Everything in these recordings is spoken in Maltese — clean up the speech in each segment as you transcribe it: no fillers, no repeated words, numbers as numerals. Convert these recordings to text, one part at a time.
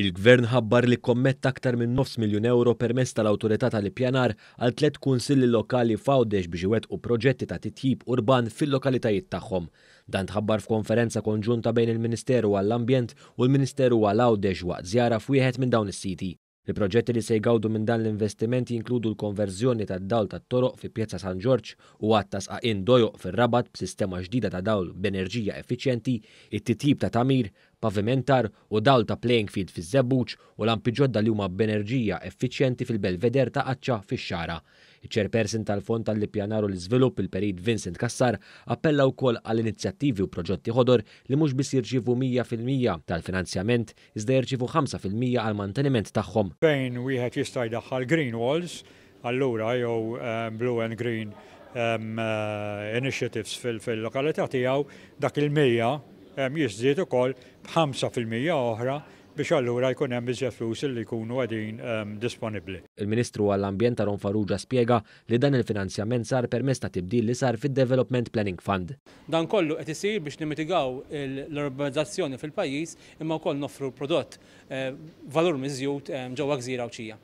Il-Gvern ħabbar li kkommetta aktar minn nofs miljun ewro permezz tal-Awtorità tal-Ippjanar għal tlett kunsilli lokali f'Għawdex biex iwettqu proġetti ta' titjib urban fil-lokalitajiet tagħhom. Dan tħabbar f'konferenza konġunta bejn il-Ministeru għall-Ambjent u l-Ministeru għal Għawdex waqt żjara f'wieħed minn dawn is-siti. Il-proġetti li se jgawdu minn dan l-investiment jinkludu l-konverżjoni tad-dawl tat-toroq fi Pjazza San Ġorġ u għadd ta' sqaqien dojoq fir-Rabat b'sistema ġdida ta' dawl b'enerġija effiċjenti, it-titjib ta' tagħmir, pavimentar u dawl ta' playing field fiż-Żebbuġ u lampi ġodda li huma b'enerġija effiċjenti fil-Belvedere ta' Għaċċa fix-Xagħra. Iċ-Chairperson tal-Fond għall-Ippjanar u l-Iżvilupp, il-Perit Vincent Cassar, appella wkoll għal inizjattivi u proġetti ħodor li mhux biss jirċievu 100% tal-finanzjament iżda jirċievu 5% għall-manteniment tagħhom. Fejn wieħed jista' jdaħħal green walls allura jew blue and green initiatives fil-lokalità tiegħu, dak il-100 jiżdied ukoll b'5% oħra biex allura jkun hemm iżjed flus li jkunu qegħdin disponibbli. Il-Ministru għall-Ambjent Aaron Farrugia spjega li dan il-finanzjament sar permezz ta' tibdil li sar fid-Development Planning Fund. Dan kollu qed isir biex nimmitigaw l-urbanizzazzjoni fil-pajjiż imma wkoll noffru prodott valur miżjud ġewwa gżira Għawdxija.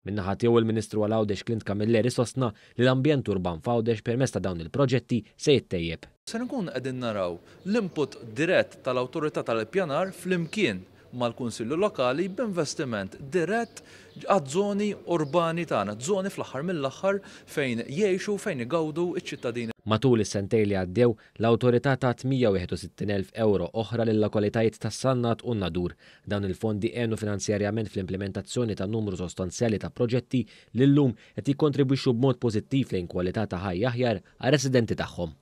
Min-naħa tiegħu il-Ministru għal Għawdex Clint Camilleri sostna li l-ambjent urban f'Għawdex permezz ta' dawn il-proġetti se jittejjeb. Ser inkunu qegħdin naraw l-input dirett tal-Awtorità tal-Ippjanar flimkien mal-Kunsilli Lokali b'investiment dirett għaż-żoni urbani tagħna, żoni fl-aħħar mill-aħħar fejn jgħixu, fejn igawdu ċ-ċittadini. Matul is-sentejn li għaddew, l-Awtorità tat 161,000 ewro oħra lil-lokalitajiet ta' Sannat u Nadur. Dawn il-fondi għenu finanzjarjament fl-implimentazzjoni ta' numru sostanzjali ta' proġetti li llum qed jikkontribwixxu b'mod pożittiv lejn kwalità ta' ħajja aħjar għar-residenti tagħhom.